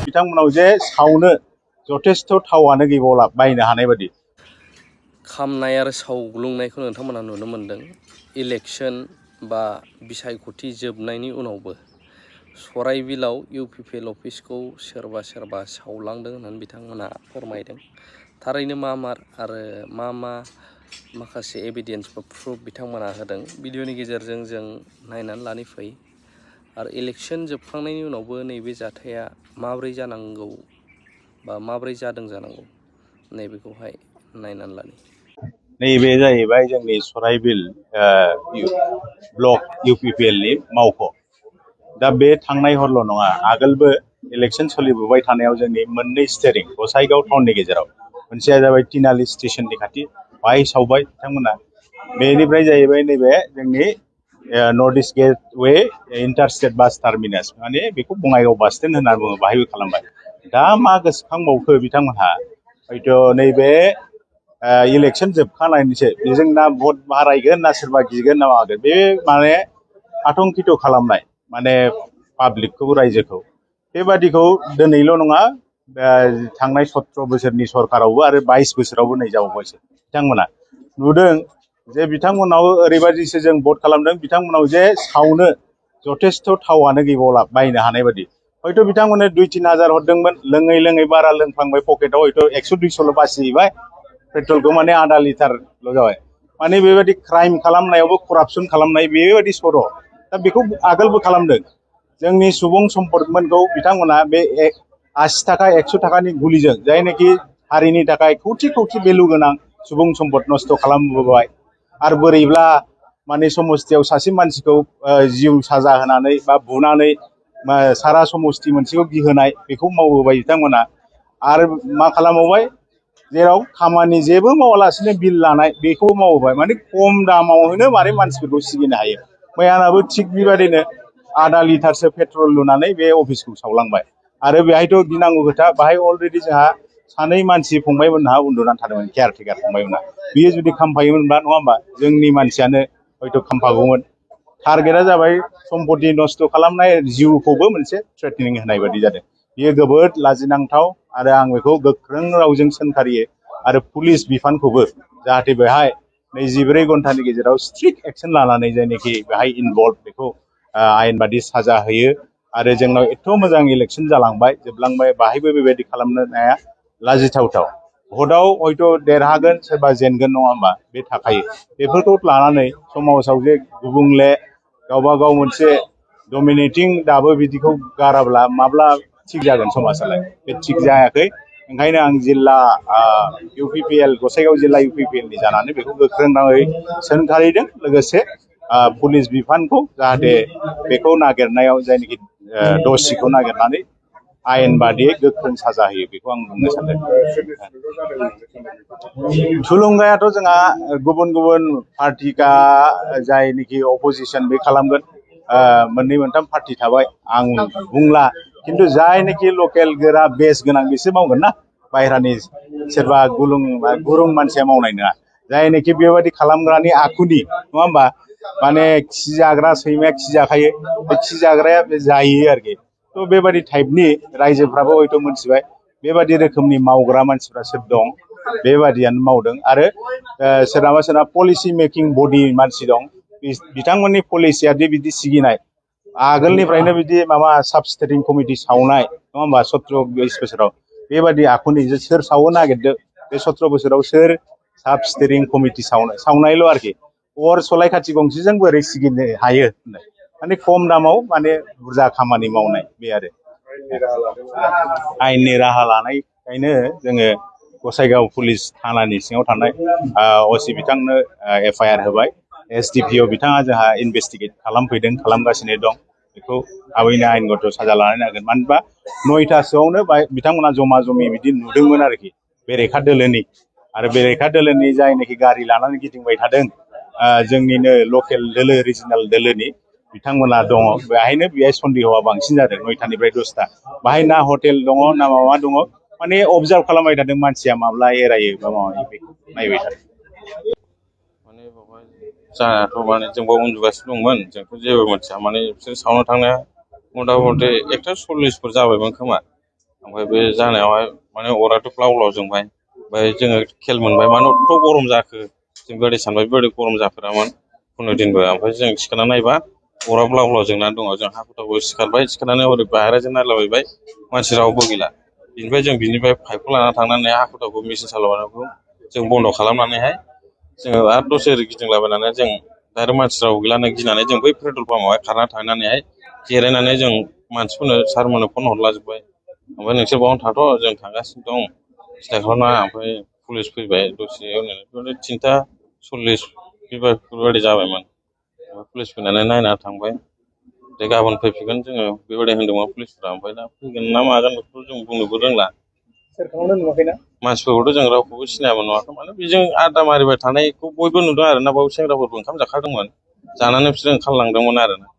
बिथांमोनाव जे सावनो जथेस्थ' थावानो गैबावला बायनो हानाय बादि खामनाय आरो सावग्लुंनायखौ नोंथांमोना नुनो मोन्दों। इलेक्सन बा बिसायख'थि जोबनायनि उनावबो सराइबिलाव इउपिपिएल अफिसखौ सोरबा सावलांदों होननानै बिथांमोना फोरमायदों। थारैनो मा आरो मा माखासे एभिडेन्स बा प्रुफ बिथांमोना होदों भिडिअनि गेजेरजों जों नायनानै लानो फै। आरो इलेक्सन जोबखांनायनि उनावबो नैबे जाथाया माब्रै जानांगौ बा माब्रै जादों जानांगौ नैबेखौहाय नायनानै लानि। नैबे जाहैबाय जोंनि सराइबिल ब्लक इउपिपिएलनि मावख'। दा बे थांनाय हरल' नङा, आगोलबो इलेक्सन सोलिबोबाय थानायाव जोंनि मोननै स्टेरिं गसाइगाव टाउननि गेजेराव मोनसेया जाबाय तिनालि स्टेशननि खाथि, बाहाय सावबाय बिथांमोना। बेनिफ्राय जाहैबाय नैबे जोंनि नर्थ इस्ट गेटवे इन्टारस्टेट बास टार्मिनास, माने बेखौ बङाइगाव बास स्टेन्ड होनना बुङो, बाहायबो खालामबाय। दा मा गोसोखांबावखो बिथांमोनहा, हयथ' नैबे इलेक्सन जोबखानायनिसो बेजों ना भट बारायगोन ना सोरबा गिगोन ना मागोन, बे माने आतंकित खालामनाय, माने पाब्लिकखौ, रायजोखौ। बेबादिखौ दिनैल' नङा, थांनाय 17 बोसोरनि सरकारावबो आरो 22 बोसोरावबो नै जाबावबायसो बिथांमोना नुदों जे बिथांमोनाव ओरैबायदिसो जों भट खालामदों, बिथांमोनाव जे सावनो जथेस्थ' थावानो गैबावला बायनो हानाय बादि। हयथ' बिथांमोननो 2-3 हाजार हरदोंमोन, लोङै बारा लोंफ्लांबाय, पकेटाव हयथ' 100-200 बासिहैबाय, पेट्रलखौ माने आधा लिटारल' जाबाय। माने बेबायदि क्राइम खालामनायावबो करापसन खालामनाय बेबायदि सर'। दा बेखौ आगोलबो खालामदों। जोंनि सुबुं सम्पदमोनखौ बिथांमोना बे 80 थाखा 100 थाखानि गुलिजों, जायनाखि हारिनि थाखाय खौथि भेलु गोनां सुबुं सम्पद नस्थ' खालामबोबाय। आरो बोरैब्ला माने समस्थियाव सासे मानसिखौ जिउ साजा होनानै बा बुनानै सारा समस्ति मोनसेखौ गिहोनाय, बेखौ मावबोबाय बिथांमोना। आरो मा खालामबावबाय, जेराव खामानि जेबो मावालासिनो बिल लानाय, बेखौ मावबाय। माने खम दामावनो माने मानसिफोरखौ सिगिनो हायो। मैयानाबो थिग बेबायदिनो आधा लिटारसो पेट्रल लुनानै बे अफिसखौ सावलांबाय। आरो बेहायथ' गिनांगौ खोथा, बाहाय अलरेडि जोंहा 2 मानसि फंबायमोनहा उन्दुनानै थादोंमोन, केयारटेकार फंबायमोनहा। बियो जुदि खामफायोमोनबा, नङा होमबा, जोंनि मानसियानो हयथ' खामफागौमोन। टारगेटआ जाबाय सम्पति नस्थ' खालामनाय, जिउखौबो मोनसे थ्रेटनिं होनाय बादि जादों। बियो जोबोद लाजिनांथाव, आरो आं बेखौ गोख्रों रावजों सोंखारियो। आरो पुलिस बिफानखौबो जाहाथे बेहाय 24 घन्टानि गेजेराव स्ट्रिक्ट एक्सन लानानै जायनाखि बेहाय इनभल्भ, बेखौ आयेन बादि साजा होयो। आरो जोंनाव एथ' मोजां इलेक्सन जालांबाय, जोबलांबाय, बाहायबो बेबायदि खालामनो नाया लाजिथावथाव। भटआव हयथ' देरहागोन, सोरबा जेनगोन, नङा होमबा, बे थाखायो। बेफोरखौ लानानै समाजाव जे गुबुंले, गावबा गाव मोनसे डमिनेटिं दाबो बिदिखौ गाराब्ला माब्ला थिग जागोन समाजालाय? बे थिग जायाखै। ओंखायनो आं जिल्ला इउपिपिएल, गसाइगाव जिल्ला इउपिपिएलनि जानानै बेखौ गोख्रों रावै सोंखारिदों। लोगोसे पुलिस बिफानखौ जाहाथे बेखौ नागिरनायाव जायनाखि दसिखौ नागिरनानै आयेन बादियै गोख्रों साजा होयो, बेखौ आं बुंनो सानदों। थुलुंगायाथ' जोंहा गुबुन पार्टिका जायनिखि अपोजिसन बे खालामगोन, 2-3 पार्टि थाबाय, आं बुंला। खिन्थु जायनाखि लकेल गोरा बेस गोनां बिसोर मावगोन ना, बायह्रानि सोरबा गुरुं मानसिया मावनाय नङा। जायनाखि बेबायदि खालामग्रानि आखुनि, नङा होमबा, माने खि जाग्रा सैमाया खि जाखायो, बे खि जाग्राया बे जायो आरोखि। थ' बेबायदि टाइपनि रायजोफ्राबो हयथ' मोनथिबाय बेबायदि रोखोमनि मावग्रा मानसिफ्रा सोर दं, बेबादियानो मावदों। आरो सोरनाबा पलिसि मेकिं बडि मानसि दं, बिथांमोननि पलिसिया बिदि सिगिनाय, आगोलनिफ्रायनो बिदि माबा साब स्टेरिं कमिटि सावनाय, नङा होमबा, 17-20 बोसोराव बेबायदि आखुनि सोर सावनो नागिरदों, बे 17 बोसोराव सोर साब स्टेरिं कमिटि सावनायल' आरोखि। अर सलाय खाथि गंसेजों बोरै सिगिनो हायो होननाय, माने खम दामाव माने बुरजा खामानि मावनाय, बे आरो आयेननि राहा लानायखायनो जोङो गसाइगाव पुलिस थानानि सिङाव थानाय असि बिथांनो FIR होबाय। SDPO बिथाङा जोंहा इनभेस्टिगेट खालामगासिनो दं। बेखौ थाबैनो आयेनगत साजा लानो नांगोन। मानो होनबा 9थासोआवनो बिथांमोना जमा जमि बिदि नुदोंमोन आरोखि, बेरेखा दोलोनि। आरो बेरेखा दोलोनि जायनाखि गारि लानानै गिदिंबाय थादों, जोंनिनो लकेल दोलो, रिजनेल दोलोनि बिथांमोना दङ। बेहाय सन्देहआ बांसिन जादों। 9थानिफ्राय 10था बाहाय ना हटेल दङ ना माबा दङ, माने अबजार्भ खालामबाय थादों मानसिया माब्ला एरायो बा माबायो, बेखौ नायबाय थादों। माने बावहाय जानायाथ' माने जोंबो उन्दुगासिनो दंमोन, जोंथ' जेबो मोनथिया। माने बिसोर सावनो थांनाया मथा मथि 1:40 जाबायमोन खोमा। ओमफ्राय बे जानायावहाय माने अराथ' ब्लाव ब्लाव जोंबाय ओमफ्राय जोङो खेल मोनबाय मानो एथ' गरम जाखो जों बेबायदि सानबाय बेबायदि गरम जाफेरामोन खुनु दिनबो ओमफ्राय जों सिखारना नायबा अरा ब्लाव ब्लाव जोंनानै दङ जों हाखु दाखु सिखारबाय सिखारनानै ओरै बाहेराजों नायलाबायबाय मानसि रावबो गैला बिनिफ्राय जों बिनिफ्राय पाइपखौ लाना थांनानै हाखु दाखु मेचिन सालायनायखौ जों बन्द' खालामनानैहाय जोङो आरो दसे ओरै गिदिंलाबायनानै जों डाइरेक्ट मानसि रावबो गैला होनना गिनानै जों बै पेट्रल पाम्पआवहाय खारना थांनानैहाय जिरायनानै जों मानसिफोरनो सारमोननो फन हरलाजोब्बाय ओमफ्राय नोंसोर बावनो थाथ' जों थांगासिनो दं सिन्था खालामनाङा ओमफ्राय पुलिस फैबाय दसे उनाव 3:40 बेबायदि जाबायमोन ओमफ्राय पुलिस फैनानै नायना थांबाय दे गाबोन फैफिनगोन जोङो बेबायदि होनदोंमोन पुलिसफोरा ओमफ्राय दा फैगोन ना मागोन बेखौ जों बुंनोबो रोंला मानसिफोरखौथ' जों रावखौबो सिनायाबो नुवाखै माने बेजों आड्डा मारिबाय थानायखौ बयबो नुदों आरो ना बाव सेंग्राफोरबो ओंखाम जाखादोंमोन जानानै बिसोर ओंखारलांदोंमोन आरो ना